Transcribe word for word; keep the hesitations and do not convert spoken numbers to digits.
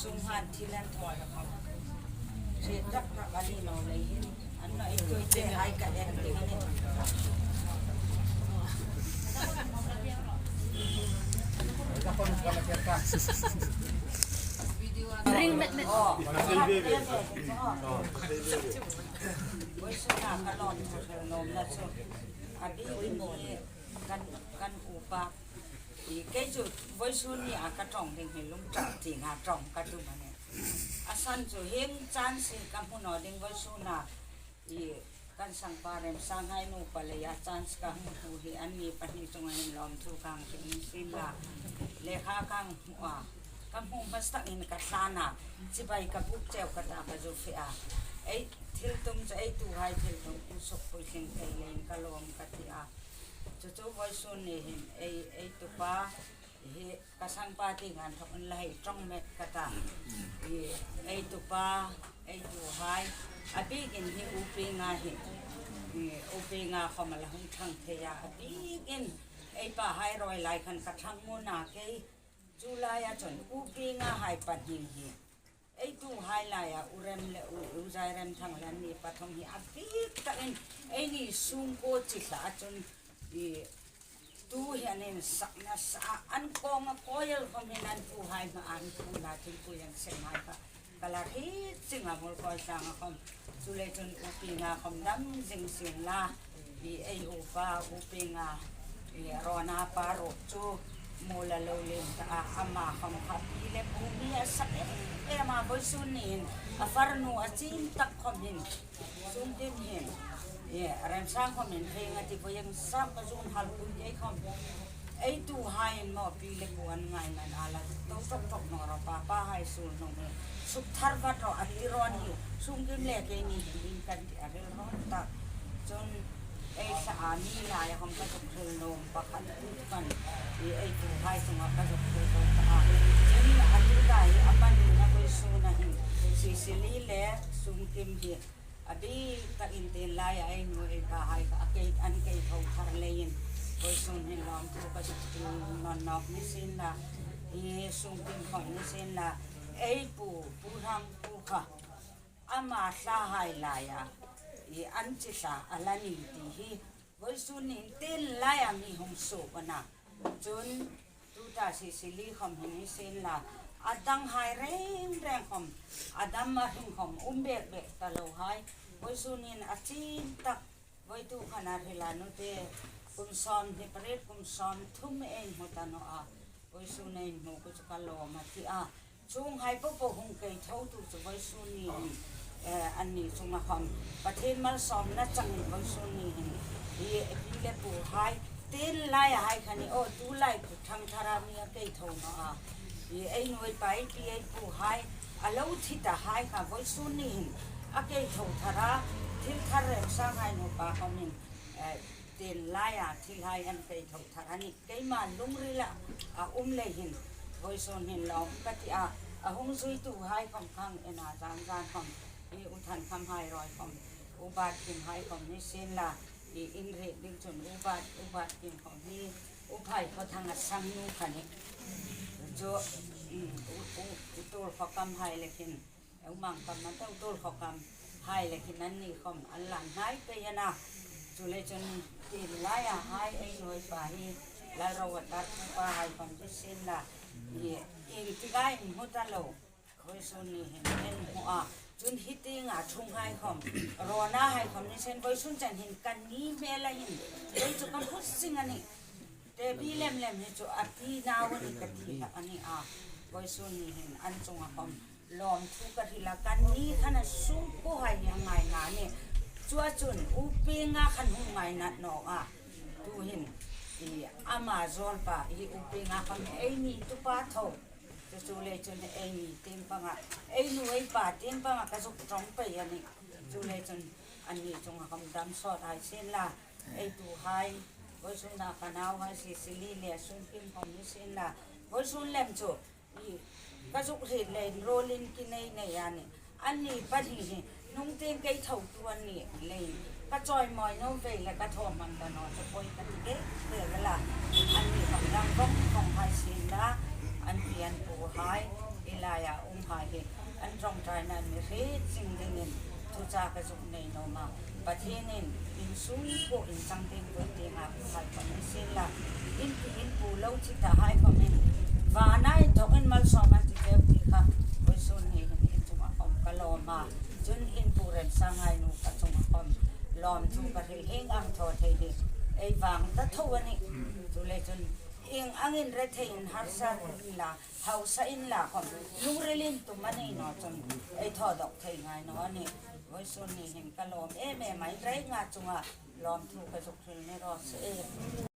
Sunghan thil an thaw la khawm. Hriet tak tak a ni naw lei hin. An naw ei tuoi te hai ka en ding a nih. Ring met met. Oh. Voisun a ka lawm chu fel nawm na chu. A bi ni kan, kan upa. I kei chu voisun ni a ka ṭawng ding hi lungṭap ti na ṭawng ka tum a nih. A san chu hieng chance ka hmu naw ding voisun a. I kan sangpa Remsanghai nupa leia chance ka hmu hi anni pahni chunga hin lawmthu ka hang hril sien la. Lekha ka hang hmu a. Ka hmu hmasatak hin ka tlan a. Chibai ka buk cheu ka ta ka zu fe a. Ei thil tum chu ei tuhai thil tum u suk pui hling thei leiin ka lawm ka ti a. Chu chu voisun ni hin ei, ei tupa hi ka sangpa ti ngan thawk an la hei ṭawng met ka ta. Hi ei tupa, ei tuhai, a bikin hi Upi nga hi, hi Upi nga khawm a la hung ṭhang thei a, a bikin ei pahai rawi lai khan ka ṭhang ngun a kei. Chu laia chun Upi nga hai pahni hi ei tuhai laia U Rem le U, U Zairemthang le anni pathum hi a bik takin eini sungkuo chi hla chun i tu hi an insak nasa a, an kawng a kawi el khawm hin an tuhai hma an pu la thingpui an sem hai kha ka la hriet zing a, Muolkawi tlanga khawm. Chuleiin chun Upi nga khawm dam zing sien la. I ei upa Upi nga, i Rona pa ruok chu mual a lo lien ta a, ama khawm kha pi le pu mi a sak em em a, voisun ni hin a farnu a chin tak khawm hin Sungkim hin, i Remsang khawm hin hei nga ti po yang sam ka zun hal pui kei khawm. Ei tuhai in maw pi le pu an ngai ngai a la to tok tok naw ro, papa hai sul hnung hi suk thar vat ro a ti ro a nih. Sungkim le keini hin kan ti a hril ro tak. Chun ei sa a mi laia khawm ka zuk hril nuom pakhat kan, i ei tuhai chunga ka zuk hril nuom pakhat. Chun a tu ta hi a man hin a voisun a hin Sisili le Sungkim hi a bik takin tin laia ei nu ei pahai kha a kei, an kei tho thar leiin voisun hin lawmthu ka zuk hril nawn nawk ni sien la, i Sungkim khawm ni sien la, ei pu, Pu Hrangpu kha ama hlahai laia i an chi hla a la ni ti hi voisun ni hin tin laia mi hung suok a na. Chun tuta Sisili khawm hin ni sien la, a danghai reng reng khawm, a dam a hring khawm um bek bek ta lo hai, voisun hin a chin tak, voituk khan a hril a, nute kum sawmhni pariet kum sawmthum ei hmu ta naw a, voisun ei hmu kha chu ka lawm a ti a. Chuonghai popo hung kei tho tu chu voisun ni hin, eh, anni chunga khawm Pathien malsawmna changin voisun ni hin, i pi le puhai tin laia hai kha ni aw, tu lai kut thang thara mi a kei tho naw a, i ei nu ei pa ei pi ei puhai a lo thi ta hai kha voisun ni hin a kei tho thara, thil thar Remsanghai nupa khawmin, eh, tin laia thilhai an kei tho thar a nih. Keima lungrila a um lei hin voisun hin lawm ka ti a, a hung zuituhai khawm kha hang en a, zan zan khawm i U Thankhamhai rawi khawm, U Batkimhai khawm ni sien la, i in ri ding chun U Bat, U Batkim khawm hi U Phaikhawthanga sangnu kha ni. Chu, um, U, U, U Tulkhawkamhai le khin, U Mangkam man te U Tulkhawkamhai le khin anni khawm an la hnai pei a na. Chuleiin chun tin laia hai ei nu ei pa hi Lalroa tar pahai khawm ni sien la, i, ieng tika in hmu ta lo, voisun ni hin ei hmu a. Chun hi tienga thunghai khawm, Ronahai khawm ni sien, voisun chen hin kan ni hmel a hin, kei chu ka hmu zing a nih. Te bi lem lem hi chu a ti nau a nih ka ti hlak a nih a. Voisun ni hin an chunga khawm lawmthu ka hril a, kan ni khan a sungkuohai hi a ngai nga a nih. Chua chun U Penga khan hung ngaina naw a. Tuhin i ama zawlpa hi U Penga khawm eini tupa tho. Chu chu le chun eini tieng panga, ei nu ei pa tieng panga ka zuk ṭawng pei a nih. Chu le chun anni chunga khawm dam sawt hai sien la, ei tuhai, voisun a ka nauhai Sisili le Sungkim khawm ni sien la, voisun lem chu i ka zuk hriet leiin rawlin ki nei nei a nih. Anni pahni hi hnung tieng kei tho tu an ni leiin ka chawimawi naw ve le ka thaw hmang ta naw chu poi ka ti kei ve la. Anni khawm dam vawng vawng hai sien la, an pi an pu hai, i laia um hai hi an ṭawngṭaina mi hriet zing dingin thuchah ka zuk nei nuom a. Pathienin insung po inchang ding pui tienga pu hai khawm ni sienla, in pi in pu lo thi ta hai khawmin vana inthawkin malsawm an ti pui kha vawisun ni hin in chunga khawm ka lawm a. Chun in pu Remsanghai nu ka chunga khawm lawmthu ka hril hieng ang thaw thei hi ei vang ta tho a nih. Chuleiin chun ieng angin rethei in harsa inla, hausa inla khawm, lungrilin tum a nei naw chun ei thaw dawk thei ngai naw a nih. Vawisun ni hin ka lawm em em a, in rei nga chunga lawmthu ka zuk hril ni raw se.